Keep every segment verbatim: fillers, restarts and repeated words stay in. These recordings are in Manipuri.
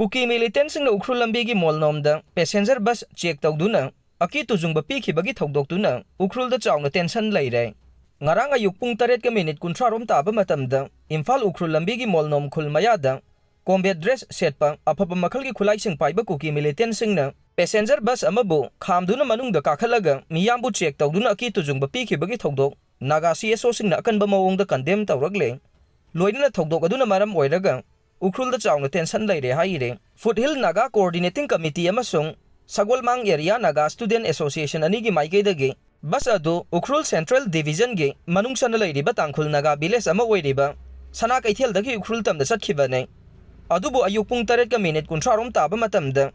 ꯀꯨꯀꯤ ꯃꯤꯂꯤꯇꯦꯟꯁꯤꯡꯅ ꯎꯈ꯭ꯔꯨꯜ ꯂꯝꯕꯤꯒꯤ ꯃꯣꯜꯅꯣꯝꯗ ꯄꯦꯁꯦꯟꯖꯔ ꯕꯁ ꯆꯦꯛ ꯇꯧꯗꯨꯅ ꯑꯀꯤ ꯇꯨꯖꯨꯡꯕ ꯄꯤꯈꯤꯕꯒꯤ ꯊꯧꯗꯣꯛꯇꯨꯅ ꯎꯈ꯭ꯔꯨꯜꯗ ꯆꯥꯎꯅ ꯇꯦꯟꯁꯟ ꯂꯩꯔꯦ꯫ ꯉꯔꯥꯡ ꯑꯌꯨꯛ ꯄꯨꯡ ꯇꯔꯦꯠꯀ ꯃꯤꯅꯤꯠ ꯀꯨꯟꯊ꯭ꯔꯥ ꯔꯣꯝ ꯇꯥꯕ ꯃꯇꯝꯗ ꯏꯝꯐꯥꯜ ꯎꯈ꯭ꯔꯨꯜ ꯂꯝꯕꯤꯒꯤ ꯃꯣꯜꯅꯣꯝ ꯈꯨꯜ ꯃꯌꯥꯗ ꯀꯣꯝꯕꯦꯠ ꯗ꯭ꯔꯦꯁ ꯁꯦꯠꯄ ꯑꯐꯕ ꯃꯈꯜꯒꯤ ꯈꯨꯠꯂꯥꯏꯁꯤꯡ ꯄꯥꯏꯕ ꯀꯨꯀꯤ ꯃꯤꯂꯤꯇꯦꯟꯁꯤꯡꯅ ꯄꯦꯁꯦꯟꯖꯔ ꯕꯁ ꯑꯃꯕꯨ ꯈꯥꯝꯗꯨꯅ ꯃꯅꯨꯡꯗ ꯀꯥꯈꯠꯂꯒ ꯃꯤꯌꯥꯝꯕꯨ ꯆꯦꯛ ꯇꯧꯗꯨꯅ ꯑꯀꯤ ꯇꯨꯖꯨꯡꯕ ꯄꯤꯈꯤꯕꯒꯤ ꯊꯧꯗꯣꯛ ꯅꯥꯒꯥ ꯁꯤ ꯑꯦꯁ ꯑꯣꯁꯤꯡꯅ ꯑꯀꯟꯕ ꯃꯑꯣꯡꯗ ꯀꯟꯗꯦꯝ ꯇꯧꯔꯛꯂꯦ꯫ ꯂꯣꯏꯅꯅ ꯊꯧꯗꯣꯛ ꯑꯗꯨꯅ ꯃꯔꯝ ꯑꯣꯏꯔꯒ ꯎꯈ꯭ꯔꯨꯜꯗ ꯆꯥꯎꯅ ꯇꯦꯟꯁꯟ ꯂꯩꯔꯦ ꯍꯥꯏꯔꯦ꯫ ꯐꯨꯠꯍꯤꯜ ꯅꯥꯒꯥ ꯀꯣꯑꯣꯔꯗꯤꯅꯦꯇꯤꯡ ꯀꯃꯤꯇꯤ ꯑꯃꯁꯨꯡ ꯁꯒꯣꯜꯃꯥꯡ ꯑꯦꯔꯤꯌꯥ ꯅꯥꯒꯥ ꯁ꯭ꯇꯨꯗꯦꯟꯠ ꯑꯦꯁꯣꯁꯤꯌꯦꯁꯟ ꯑꯅꯤꯒꯤ ꯃꯥꯏꯀꯩꯗꯒꯤ ꯕꯁ ꯑꯗꯨ ꯎꯈ꯭ꯔꯨꯜ ꯁꯦꯟꯇ꯭ꯔꯦꯜ ꯗꯤꯚꯤꯖꯟꯒꯤ ꯃꯅꯨꯡ ꯆꯟꯅ ꯂꯩꯔꯤꯕ ꯇꯥꯡꯈꯨꯜ ꯅꯥꯒꯥ ꯚꯤꯂꯦꯖ ꯑꯃ ꯑꯣꯏꯔꯤꯕ ꯁꯅꯥ ꯀꯩꯊꯦꯜꯗꯒꯤ ꯎꯈ꯭ꯔꯨꯜ ꯇꯝꯅ ꯆꯠꯈꯤꯕꯅꯤ꯫ ꯑꯗꯨꯕꯨ ꯑꯌꯨꯛ ꯄꯨꯡ ꯇꯔꯦꯠꯀ ꯃꯤꯅꯤꯠ ꯀꯨꯟꯊ꯭ꯔꯥ ꯔꯣꯝ ꯇꯥꯕ ꯃꯇꯝꯗ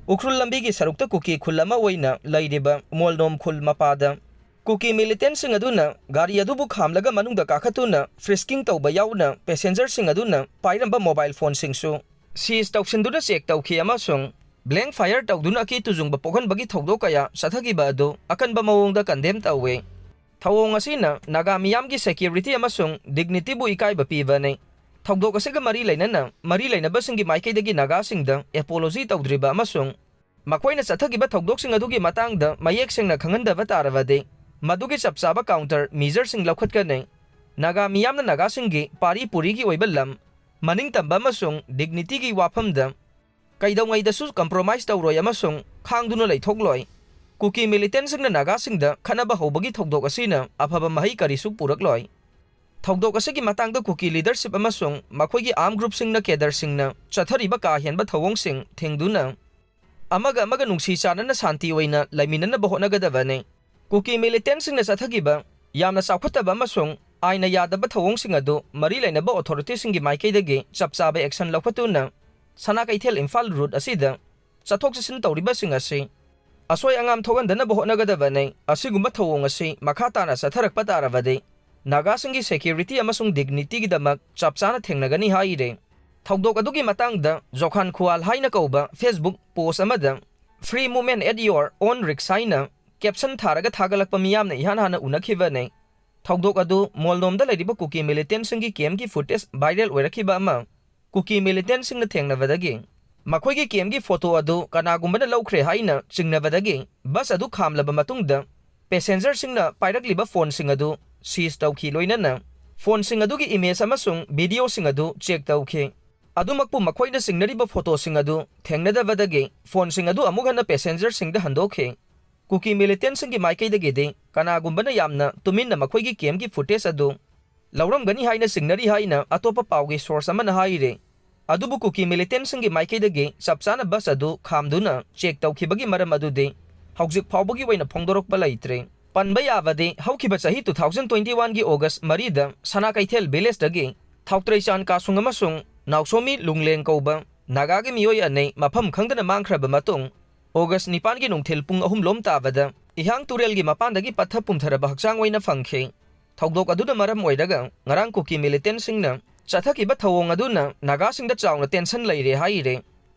ꯎꯈ꯭ꯔꯨꯜ ꯂꯝꯕꯤꯒꯤ ꯁꯔꯨꯛꯇ ꯀꯨꯀꯤ ꯈꯨꯜ ꯑꯃ ꯑꯣꯏꯅ ꯂꯩꯔꯤꯕ ꯃꯣꯜꯅꯣꯝ ꯈꯨꯜ ꯃꯄꯥꯗ ꯀꯨꯀꯤ ꯃꯤꯂꯤꯇꯦꯟꯁꯤꯡ ꯑꯗꯨꯅ ꯒꯥꯔꯤ ꯑꯗꯨꯕꯨ ꯈꯥꯝꯂꯒ ꯃꯅꯨꯡꯗ ꯀꯥꯈꯠꯇꯨꯅ ꯐ꯭ꯔꯤꯁꯀꯤꯡ ꯇꯧꯕ ꯌꯥꯎꯅ ꯄꯦꯁꯦꯟꯖꯔꯁꯤꯡ ꯑꯗꯨꯅ ꯄꯥꯏꯔꯝꯕ ꯃꯣꯕꯥꯏꯜ ꯐꯣꯟꯁꯤꯡꯁꯨ ꯁꯤꯖ ꯇꯧꯁꯤꯟꯗꯨꯅ ꯆꯦꯛ ꯇꯧꯈꯤ ꯑꯃꯁꯨꯡ ꯕ꯭ꯂꯦꯡ ꯐꯥꯌꯔ ꯇꯧꯗꯨꯅ ꯑꯀꯤ ꯇꯨꯖꯨꯡꯕ ꯄꯣꯛꯍꯟꯕꯒꯤ ꯊꯧꯗꯣꯛ ꯀꯌꯥ ꯆꯠꯊꯈꯤꯕ ꯑꯗꯨ ꯑꯀꯟꯕ ꯃꯑꯣꯡꯗ ꯀꯟꯗꯦꯝ ꯇꯧꯏ꯫ ꯊꯧꯑꯣꯡ ꯑꯁꯤꯅ ꯅꯥꯒꯥ ꯃꯤꯌꯥꯝꯒꯤ ꯁꯦꯀ꯭ꯌꯨꯔꯤꯇꯤ ꯑꯃꯁꯨꯡ ꯗꯤꯒꯅꯤꯇꯤꯕꯨ ꯏꯀꯥꯏꯕ ꯄꯤꯕꯅꯤ꯫ ꯊꯧꯗꯣꯛ ꯑꯁꯤꯒ ꯃꯔꯤ ꯂꯩꯅꯅ ꯃꯔꯤ ꯂꯩꯅꯕꯁꯤꯡꯒꯤ ꯃꯥꯏꯀꯩꯗꯒꯤ ꯅꯥꯒꯥꯁꯤꯡꯗ ꯑꯦꯄꯣꯂꯣꯖꯤ ꯇꯧꯗ꯭ꯔꯤꯕ ꯑꯃꯁꯨꯡ ꯃꯈꯣꯏꯅ ꯆꯠꯊꯈꯤꯕ ꯊꯧꯗꯣꯛꯁꯤꯡ ꯑꯗꯨꯒꯤ ꯃꯇꯥꯡꯗ ꯃꯌꯦꯛ ꯁꯦꯡꯅ ꯈꯪꯍꯟꯗꯕ ꯇꯥꯔꯕꯗꯤ ꯃꯗꯨꯒꯤ ꯆꯞ ꯆꯥꯕ ꯀꯥꯎꯟꯇꯔ ꯃꯤꯖꯔꯁꯤꯡ ꯂꯧꯈꯠꯀꯅꯤ꯫ ꯅꯥꯒꯥ ꯃꯤꯌꯥꯝꯅ ꯅꯥꯒꯥꯁꯤꯡꯒꯤ ꯄꯥꯔꯤ ꯄꯨꯔꯤꯒꯤ ꯑꯣꯏꯕ ꯂꯝ, ꯃꯅꯤꯡꯇꯝꯕ ꯑꯃꯁꯨꯡ ꯗꯤꯒꯅꯤꯇꯤꯒꯤ ꯋꯥꯐꯝꯗ ꯀꯩꯗꯧꯉꯩꯗꯁꯨ ꯀꯝꯄ꯭ꯔꯣꯃꯥꯏꯖ ꯇꯧꯔꯣꯏ ꯑꯃꯁꯨꯡ ꯈꯥꯡꯗꯨꯅ ꯂꯩꯊꯣꯛꯂꯣꯏ꯫ ꯀꯨꯀꯤ ꯃꯤꯂꯤꯇꯦꯟꯁꯤꯡꯅ ꯅꯥꯒꯥꯁꯤꯡꯗ ꯈꯠꯅꯕ ꯍꯧꯕꯒꯤ ꯊꯧꯗꯣꯛ ꯑꯁꯤꯅ ꯑꯐꯕ ꯃꯍꯩ ꯀꯔꯤꯁꯨ ꯄꯨꯔꯛꯂꯣꯏ꯫ ꯊꯧꯗꯣꯛ ꯑꯁꯤꯒꯤ ꯃꯇꯥꯡꯗ ꯀꯨꯀꯤ ꯂꯤꯗꯔꯁꯤꯞ ꯑꯃꯁꯨꯡ ꯃꯈꯣꯏꯒꯤ ꯑꯥꯔꯝ ꯒ꯭ꯔꯨꯞꯁꯤꯡꯅ ꯀꯦꯗꯔꯁꯤꯡꯅ ꯆꯠꯊꯔꯤꯕ ꯀꯥ ꯍꯦꯟꯕ ꯊꯧꯑꯣꯡꯁꯤꯡ ꯊꯤꯡꯗꯨꯅ ꯑꯃꯒ ꯑꯃꯒ ꯅꯨꯡꯁꯤ ꯆꯥꯟꯅꯅ ꯁꯥꯟꯇꯤ ꯑꯣꯏꯅ ꯂꯩꯃꯤꯟꯅꯅꯕ ꯍꯣꯠꯅꯒꯗꯕꯅꯤ꯫ ꯀꯨꯀꯤ ꯃꯤꯂꯤꯇꯦꯟꯁꯤꯡꯅ ꯆꯠꯊꯈꯤꯕ ꯌꯥꯝꯅ ꯆꯥꯎꯈꯠꯇꯕ ꯑꯃꯁꯨꯡ ꯑꯥꯏꯟꯅ ꯌꯥꯗꯕ ꯊꯧꯑꯣꯡꯁꯤꯡ ꯑꯗꯨ ꯃꯔꯤ ꯂꯩꯅꯕ ꯑꯣꯊꯣꯔꯤꯇꯤꯁꯤꯡꯒꯤ ꯃꯥꯏꯀꯩꯗꯒꯤ ꯆꯞ ꯆꯥꯕ ꯑꯦꯛꯁꯟ ꯂꯧꯈꯠꯇꯨꯅ ꯁꯅꯥ ꯀꯩꯊꯦꯜ ꯏꯝꯐꯥꯜ ꯔꯨꯠ ꯑꯁꯤꯗ ꯆꯠꯊꯣꯛ ꯆꯠꯁꯤꯟ ꯇꯧꯔꯤꯕꯁꯤꯡ ꯑꯁꯤ ꯑꯁꯣꯏ ꯑꯉꯥꯝ ꯊꯣꯛꯍꯟꯗꯅꯕ ꯍꯣꯠꯅꯒꯗꯕꯅꯤ꯫ ꯑꯁꯤꯒꯨꯝꯕ ꯊꯧꯑꯣꯡ ꯑꯁꯤ ꯃꯈꯥ ꯇꯥꯅ ꯆꯠꯊꯔꯛꯄ ꯇꯥꯔꯕꯗꯤ ꯅꯥꯒꯥꯁꯤꯡꯒꯤ ꯁꯦꯀ꯭ꯌꯨꯔꯤꯇꯤ ꯑꯃꯁꯨꯡ ꯗꯤꯒꯅꯤꯇꯤꯒꯤꯗꯃꯛ ꯆꯞ ꯆꯥꯅ ꯊꯦꯡꯅꯒꯅꯤ ꯍꯥꯏꯔꯤ꯫ ꯊꯧꯗꯣꯛ ꯑꯗꯨꯒꯤ ꯃꯇꯥꯡꯗ ꯖꯣꯈꯥꯟ ꯈꯨꯋꯥꯜ ꯍꯥꯏꯅ ꯀꯧꯕ Facebook ꯄꯣꯁ ꯑꯃꯗ "Free movement at your own risk" ꯍꯥꯏꯅ ꯀꯦꯞꯁꯟ ꯊꯥꯔꯒ ꯊꯥꯒꯠꯂꯛꯄ ꯃꯤꯌꯥꯝꯅ ꯏꯍꯥꯟ ꯍꯥꯟꯅ ꯎꯅꯈꯤꯕꯅꯤ꯫ ꯊꯧꯗꯣꯛ ꯑꯗꯨ ꯃꯣꯜꯅꯣꯝꯗ ꯂꯩꯔꯤꯕ ꯀꯨꯀꯤ ꯃꯤꯂꯤꯇꯦꯟꯁꯤꯡꯒꯤ ꯀꯦꯝꯞꯀꯤ ꯐꯨꯇꯦꯖ ꯚꯥꯏꯔꯦꯜ ꯑꯣꯏꯔꯛꯈꯤꯕ ꯑꯃ ꯀꯨꯀꯤ ꯃꯤꯂꯤꯇꯦꯟꯁꯤꯡꯅ ꯊꯦꯡꯅꯕꯗꯒꯤ ꯃꯈꯣꯏꯒꯤ ꯀꯦꯝꯒꯤ ꯐꯣꯇꯣ ꯑꯗꯨ ꯀꯅꯥꯒꯨꯝꯕꯅ ꯂꯧꯈ꯭ꯔꯦ ꯍꯥꯏꯅ ꯆꯤꯡꯅꯕꯗꯒꯤ ꯕꯁ ꯑꯗꯨ ꯈꯥꯝꯂꯕ ꯃꯇꯨꯡꯗ ꯄꯦꯁꯦꯟꯖꯔꯁꯤꯡꯅ ꯄꯥꯏꯔꯛꯂꯤꯕ ꯐꯣꯟꯁꯤꯡ ꯑꯗꯨ ꯁꯤꯖ ꯇꯧꯈꯤ, ꯂꯣꯏꯅꯅ ꯐꯣꯟꯁꯤꯡ ꯑꯗꯨꯒꯤ ꯏꯃꯦꯖ ꯑꯃꯁꯨꯡ ꯚꯤꯗꯤꯑꯣꯁꯤꯡ ꯑꯗꯨ ꯆꯦꯛ ꯇꯧꯈꯤ꯫ ꯑꯗꯨꯃꯛꯄꯨ ꯃꯈꯣꯏꯅ ꯆꯤꯡꯅꯔꯤꯕ ꯐꯣꯇꯣꯁꯤꯡ ꯑꯗꯨ ꯊꯦꯡꯅꯗꯕꯗꯒꯤ ꯐꯣꯟꯁꯤꯡ ꯑꯗꯨ ꯑꯃꯨꯛ ꯍꯟꯅ ꯄꯦꯁꯦꯟꯖꯔꯁꯤꯡꯗ ꯍꯟꯗꯣꯛꯈꯤ꯫ ꯀꯨꯀꯤ ꯃꯤꯂꯤꯇꯦꯟꯁꯤꯡꯒꯤ ꯃꯥꯏꯀꯩꯗꯒꯤꯗꯤ ꯀꯅꯥꯒꯨꯝꯕꯅ ꯌꯥꯝꯅ ꯇꯨꯃꯤꯟꯅ ꯃꯈꯣꯏꯒꯤ ꯀꯦꯝꯒꯤ ꯐꯨꯇꯦꯖ ꯑꯗꯨ ꯂꯧꯔꯝꯒꯅꯤ ꯍꯥꯏꯅ ꯆꯤꯡꯅꯔꯤ ꯍꯥꯏꯅ ꯑꯇꯣꯞꯄ ꯄꯥꯎꯒꯤ ꯁꯣꯔꯁ ꯑꯃꯅ ꯍꯥꯏꯔꯤ꯫ ꯑꯗꯨꯕꯨ ꯀꯨꯀꯤ ꯃꯤꯂꯤꯇꯦꯟꯁꯤꯡꯒꯤ ꯃꯥꯏꯀꯩꯗꯒꯤ ꯆꯞ ꯆꯥꯅ ꯕꯁ ꯑꯗꯨ ꯈꯥꯝꯗꯨꯅ ꯆꯦꯛ ꯇꯧꯈꯤꯕꯒꯤ ꯃꯔꯝ ꯑꯗꯨꯗꯤ ꯍꯧꯖꯤꯛ ꯐꯥꯎꯕꯒꯤ ꯑꯣꯏꯅ ꯐꯣꯡꯗꯣꯔꯛꯄ ꯂꯩꯇ꯭ꯔꯤ꯫ ꯄꯟꯕ ꯌꯥꯕꯗꯤ ꯍꯧꯈꯤꯕ ꯆꯍꯤ two thousand twenty one ꯒꯤ ꯑꯣꯒꯁ ꯃꯔꯤꯗ ꯁꯅꯥ ꯀꯩꯊꯦꯜ ꯚꯤꯂꯦꯖꯇꯒꯤ ꯊꯥꯎꯇ꯭ꯔꯩꯆꯥꯟ ꯀꯥꯁꯨꯡ ꯑꯃꯁꯨꯡ ꯅꯥꯎꯁꯣꯃꯤ ꯂꯨꯡꯂꯦꯡ ꯀꯧꯕ ꯅꯥꯒꯥꯒꯤ ꯃꯤꯑꯣꯏ ꯑꯅꯤ ꯃꯐꯝ ꯈꯪꯗꯅ ꯃꯥꯡꯈ꯭ꯔꯕ ꯃꯇꯨꯡ, ꯑꯣꯒꯁ ꯅꯤꯄꯥꯟꯒꯤ ꯅꯨꯡꯊꯤꯜ ꯄꯨꯡ ꯑꯍꯨꯝ ꯂꯣꯝ ꯇꯥꯕꯗ ꯏꯍꯥꯡ ꯇꯨꯔꯦꯜꯒꯤ ꯃꯄꯥꯟꯗꯒꯤ ꯄꯠꯊ ꯄꯨꯝꯊꯔꯕ ꯍꯛꯆꯥꯡ ꯑꯣꯏꯅ ꯐꯪꯈꯤ꯫ ꯊꯧꯗꯣꯛ ꯑꯗꯨꯅ ꯃꯔꯝ ꯑꯣꯏꯔꯒ ꯉꯔꯥꯡ ꯀꯨꯀꯤ ꯃꯤꯂꯤꯇꯦꯟꯁꯤꯡꯅ ꯆꯠꯊꯈꯤꯕ ꯊꯧꯑꯣꯡ ꯑꯗꯨꯅ ꯅꯥꯒꯥꯁꯤꯡꯗ ꯆꯥꯎꯅ ꯇꯦꯟꯁꯟ ꯂꯩꯔꯦ ꯍꯥꯏꯔꯦ꯫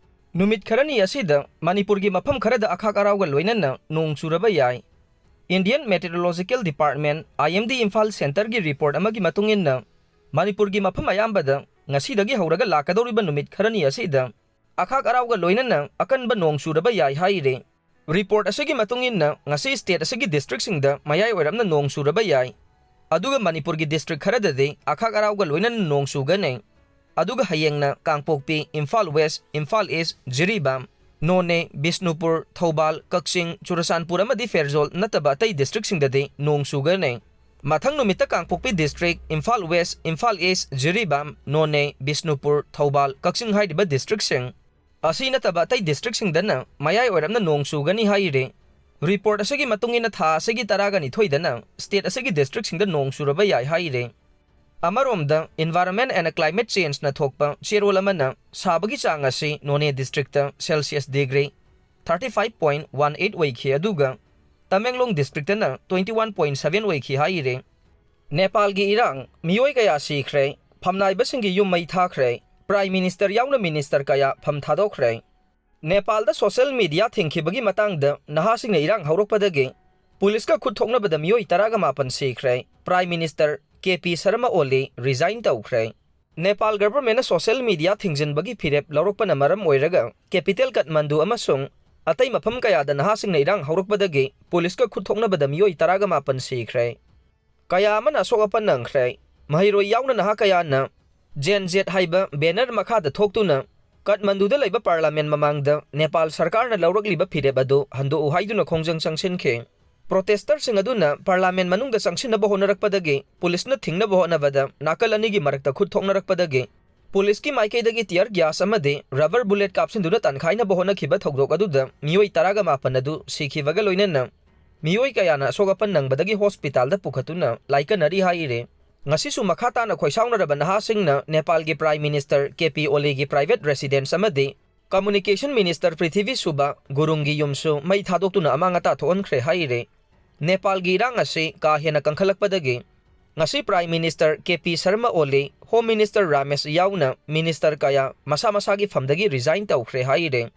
ꯅꯨꯃꯤꯠ ꯈꯔꯅꯤ ꯑꯁꯤꯗ ꯃꯅꯤꯄꯨꯔꯒꯤ ꯃꯐꯝ ꯈꯔꯗ ꯑꯈꯥꯛ ꯑꯔꯥꯎꯒ ꯂꯣꯏꯅꯅ ꯅꯣꯡ ꯆꯨꯔꯕ ꯌꯥꯏ꯫ Indian Meteorological Department, I M D, Imphal ꯁꯦꯟꯇꯔꯒꯤ ꯔꯤꯄꯣꯔꯠ ꯑꯃꯒꯤ ꯃꯇꯨꯡ ꯏꯟꯅ, ꯃꯅꯤꯄꯨꯔꯒꯤ ꯃꯐꯝ ꯑꯌꯥꯝꯕꯗ ꯉꯁꯤꯗꯒꯤ ꯍꯧꯔꯒ ꯂꯥꯛꯀꯗꯧꯔꯤꯕ ꯅꯨꯃꯤꯠ ꯈꯔꯅꯤ ꯑꯁꯤꯗ ꯑꯈꯥꯛ ꯑꯔꯥꯎꯒ ꯂꯣꯏꯅꯅ ꯑꯀꯟꯕ ꯅꯣꯡ ꯆꯨꯔꯕ ꯌꯥꯏ ꯍꯥꯏꯔꯤ꯫ ꯔꯤꯄꯣꯔꯠ ꯑꯁꯤꯒꯤ ꯃꯇꯨꯡ ꯏꯟꯅ, ꯉꯁꯤ ꯁ꯭ꯇꯦꯠ ꯑꯁꯤꯒꯤ ꯗꯤꯁꯇ꯭ꯔꯤꯛꯁꯤꯡꯗ ꯃꯌꯥꯏ ꯑꯣꯏꯔꯞꯅ ꯅꯣꯡ ꯆꯨꯔꯕ ꯌꯥꯏ, ꯑꯗꯨꯒ ꯃꯅꯤꯄꯨꯔꯒꯤ ꯗꯤꯁꯇ꯭ꯔꯤꯛ ꯈꯔꯗꯗꯤ ꯑꯈꯥꯛ ꯑꯔꯥꯎꯒ ꯂꯣꯏꯅꯅ ꯅꯣꯡ ꯆꯨꯒꯅꯤ꯫ ꯑꯗꯨꯒ ꯍꯌꯦꯡꯅ ꯀꯥꯡꯄꯣꯛꯄꯤ, ꯏꯝꯐꯥꯜ ꯋꯦꯁ, ꯏꯝꯐꯥꯜ ꯏꯁ, ꯖꯤꯔꯤꯕꯥꯝ, ꯅꯣꯅꯦ, ꯕꯤꯁꯅꯨꯄꯨꯔ, ꯊꯧꯕꯥꯜ, ꯀꯛꯆꯤꯡ, ꯆꯨꯔꯆꯥꯟꯄꯨꯔ ꯑꯃꯗꯤ ꯐꯦꯔꯖꯣꯜ ꯅꯠꯇꯕ ꯑꯇꯩ ꯗꯤꯁꯇ꯭ꯔꯤꯛꯁꯤꯡꯗꯗꯤ ꯅꯣꯡ ꯆꯨꯒꯅꯤ꯫ ꯃꯊꯪ ꯅꯨꯃꯤꯠꯇ ꯀꯥꯡꯄꯣꯛꯄꯤ ꯗꯤꯁꯇ꯭ꯔꯤꯛ, ꯏꯝꯐꯥꯜ ꯋꯦꯁ, ꯏꯝꯐꯥꯜ ꯏꯁ, ꯖꯤꯔꯤꯕꯥꯝ, ꯅꯣꯅꯦ, ꯕꯤꯁꯅꯨꯄꯨꯔ, ꯊꯧꯕꯥꯜ, ꯀꯛꯆꯤꯡ ꯍꯥꯏꯔꯤꯕ ꯗꯤꯁꯇ꯭ꯔꯤꯛꯁꯤꯡ ꯑꯁꯤ ꯅꯠꯇꯕ ꯑꯇꯩ ꯗꯤꯁꯇ꯭ꯔꯤꯛꯁꯤꯡꯗꯅ ꯃꯌꯥꯏ ꯑꯣꯏꯔꯞꯅ ꯅꯣꯡ ꯆꯨꯒꯅꯤ ꯍꯥꯏꯔꯤ꯫ ꯔꯤꯄꯣꯔꯠ ꯑꯁꯤꯒꯤ ꯃꯇꯨꯡ ꯏꯟꯅ, ꯊꯥ ꯑꯁꯤꯒꯤ ꯇꯔꯥꯒ ꯅꯤꯊꯣꯏꯗꯅ ꯁ꯭ꯇꯦꯠ ꯑꯁꯤꯒꯤ ꯗꯤꯁꯇ꯭ꯔꯤꯛꯁꯤꯡꯗ ꯅꯣꯡ ꯆꯨꯔꯕ ꯌꯥꯏ ꯍꯥꯏꯔꯤ꯫ ꯑꯃꯔꯣꯝꯗ, Environment and Climate Changeꯅ ꯊꯣꯛꯄ ꯆꯦꯔꯣꯜ ꯑꯃꯅ ꯁꯥꯕꯒꯤ ꯆꯥꯡ ꯑꯁꯤ ꯅꯣꯅꯦ district Celsius degree thirty five point one eight ꯑꯣꯏꯈꯤ, ꯑꯗꯨꯒ Tamenglong ꯗꯤꯁꯇ꯭ꯔꯤꯛꯇꯅ twenty one point seven ꯑꯣꯏꯈꯤ ꯍꯥꯏꯔꯤ꯫ ꯅꯦꯄꯥꯜꯒꯤ ꯏꯔꯥꯡ, ꯃꯤꯑꯣꯏ ꯀꯌꯥ ꯁꯤꯈ꯭ꯔꯦ, ꯐꯝꯅꯥꯏꯕꯁꯤꯡꯒꯤ ꯌꯨꯝ ꯃꯩ ꯊꯥꯈ꯭ꯔꯦ, ꯄ꯭ꯔꯥꯏꯝ ꯃꯤꯅꯤꯁꯇꯔ ꯌꯥꯎꯅ ꯃꯤꯅꯤꯁꯇꯔ ꯀꯌꯥ ꯐꯝ ꯊꯥꯗꯣꯛꯈ꯭ꯔꯦ꯫ ꯅꯦꯄꯥꯜꯗ ꯁꯣꯁꯦꯜ ꯃꯤꯗꯤꯌꯥ ꯊꯤꯡꯈꯤꯕꯒꯤ ꯃꯇꯥꯡꯗ ꯅꯍꯥꯁꯤꯡꯅ ꯏꯔꯥꯡ ꯍꯧꯔꯛꯄꯗꯒꯤ ꯄꯨꯂꯤꯁꯀ ꯈꯨꯠ ꯊꯣꯛꯅꯕꯗ ꯃꯤꯑꯣꯏ ꯇꯔꯥꯒ ꯃꯥꯄꯟ ꯁꯤꯈ꯭ꯔꯦ꯫ Prime minister K P Sharma ꯑꯣꯂꯤ ꯔꯤꯖꯥꯏꯟ ꯇꯧꯈ꯭ꯔꯦ꯫ ꯅꯦꯄꯥꯜ ꯒꯚꯔꯟꯃꯦꯟꯠꯅ ꯁꯣꯁꯤꯌꯦꯜ ꯃꯤꯗꯤꯌꯥ ꯊꯤꯡꯖꯤꯟꯕꯒꯤ ꯐꯤꯔꯦꯞ ꯂꯧꯔꯛꯄꯅ ꯃꯔꯝ ꯑꯣꯏꯔꯒ ꯀꯦꯄꯤꯇꯦꯜ ꯀꯥꯊꯃꯟꯗꯨ ꯑꯃꯁꯨꯡ ꯑꯇꯩ ꯃꯐꯝ ꯀꯌꯥꯗ ꯅꯍꯥꯁꯤꯡꯅ ꯏꯔꯥꯡ ꯍꯧꯔꯛꯄꯗꯒꯤ ꯄꯨꯂꯤꯁꯀ ꯈꯨꯠ ꯊꯣꯛꯅꯕꯗ ꯃꯤꯑꯣꯏ ꯇꯔꯥꯒ ꯃꯥꯄꯟ ꯁꯤꯈ꯭ꯔꯦ꯫ ꯀꯌꯥ ꯑꯃꯅ ꯑꯁꯣꯛ ꯑꯄꯟ ꯅꯪꯈ꯭ꯔꯦ꯫ ꯃꯍꯩꯔꯣꯏ ꯌꯥꯎꯅ ꯅꯍꯥ ꯀꯌꯥꯅ Gen Z ꯍꯥꯏꯕ ꯕꯦꯅꯔ ꯃꯈꯥꯗ ꯊꯣꯛꯇꯨꯅ ꯀꯥꯊꯃꯟꯗꯨꯗ ꯂꯩꯕ ꯄꯥꯔꯂꯥꯃꯦꯟꯠ ꯃꯃꯥꯡꯗ ꯅꯦꯄꯥꯜ ꯁꯔꯀꯥꯔꯅ ꯂꯧꯔꯛꯂꯤꯕ ꯐꯤꯔꯦꯞ ꯑꯗꯨ ꯍꯟꯗꯣꯛꯎ ꯍꯥꯏꯗꯨꯅ ꯈꯣꯡꯖꯪ ꯆꯪꯁꯤꯟꯈꯤ꯫ ꯄ꯭ꯔꯣꯇꯦꯁꯇꯔꯁꯤꯡ ꯑꯗꯨꯅ ꯄꯥꯔꯂꯥꯃꯦꯟꯠ ꯃꯅꯨꯡꯗ ꯆꯪꯁꯤꯟꯅꯕ ꯍꯣꯠꯅꯔꯛꯄꯗꯒꯤ ꯄꯨꯂꯤꯁꯅ ꯊꯤꯡꯅꯕ ꯍꯣꯠꯅꯕꯗ ꯅꯥꯀꯜ ꯑꯅꯤꯒꯤ ꯃꯔꯛꯇ ꯈꯨꯠ ꯊꯣꯛꯅꯔꯛꯄꯗꯒꯤ ꯄꯨꯂꯤꯁꯀꯤ ꯃꯥꯏꯀꯩꯗꯒꯤ tear gas ꯑꯃꯗꯤ rubber bullet ꯀꯥꯞꯁꯤꯟꯗꯨꯅ ꯇꯥꯟꯈꯥꯏꯅꯕ ꯍꯣꯠꯅꯈꯤꯕ ꯊꯧꯗꯣꯛ ꯑꯗꯨꯗ ꯃꯤꯑꯣꯏ ꯇꯔꯥꯒ ꯃꯥꯄꯟ ꯑꯗꯨ ꯁꯤꯈꯤꯕꯒ ꯂꯣꯏꯅꯅ ꯃꯤꯑꯣꯏ ꯀꯌꯥꯅ ꯑꯁꯣꯛ ꯑꯄꯟ ꯅꯪꯕꯗꯒꯤ ꯍꯣꯁꯄꯤꯇꯥꯜꯗ ꯄꯨꯈꯠꯇꯨꯅ ꯂꯥꯏꯀꯠꯅꯔꯤ ꯍꯥꯏꯔꯤ꯫ ꯉꯁꯤꯁꯨ ꯃꯈꯥ ꯇꯥꯅ ꯈꯣꯏꯁꯥꯎꯅꯔꯕ ꯅꯍꯥꯁꯤꯡꯅ ꯅꯦꯄꯥꯜꯒꯤ Prime Minister K P Olyꯒꯤ private residence ꯑꯃꯗꯤ Communication Minister ꯄ꯭ꯔꯤꯊꯤꯕꯤ ꯁꯨꯕ ꯒꯨꯔꯨꯡꯒꯤ ꯌꯨꯝꯁꯨ ꯃꯩ ꯊꯥꯗꯣꯛꯇꯨꯅ ꯑꯃꯥꯡ ꯑꯇꯥ ꯊꯣꯛꯍꯟꯈ꯭ꯔꯦ ꯍꯥꯏꯔꯤ꯫ ꯅꯦꯄꯥꯜꯒꯤ ꯏꯔꯥꯡ ꯑꯁꯤ ꯀꯥ ꯍꯦꯟꯅ ꯀꯟꯈꯠꯂꯛꯄꯗꯒꯤ ꯉꯁꯤ Prime Minister K P Sharma Oli, Home Minister Ramesh ꯌꯥꯎꯅ minister ꯀꯌꯥ ꯃꯁꯥ ꯃꯁꯥꯒꯤ ꯐꯝꯗꯒꯤ resign ꯇꯧꯈ꯭ꯔꯦ ꯍꯥꯏꯔꯤ꯫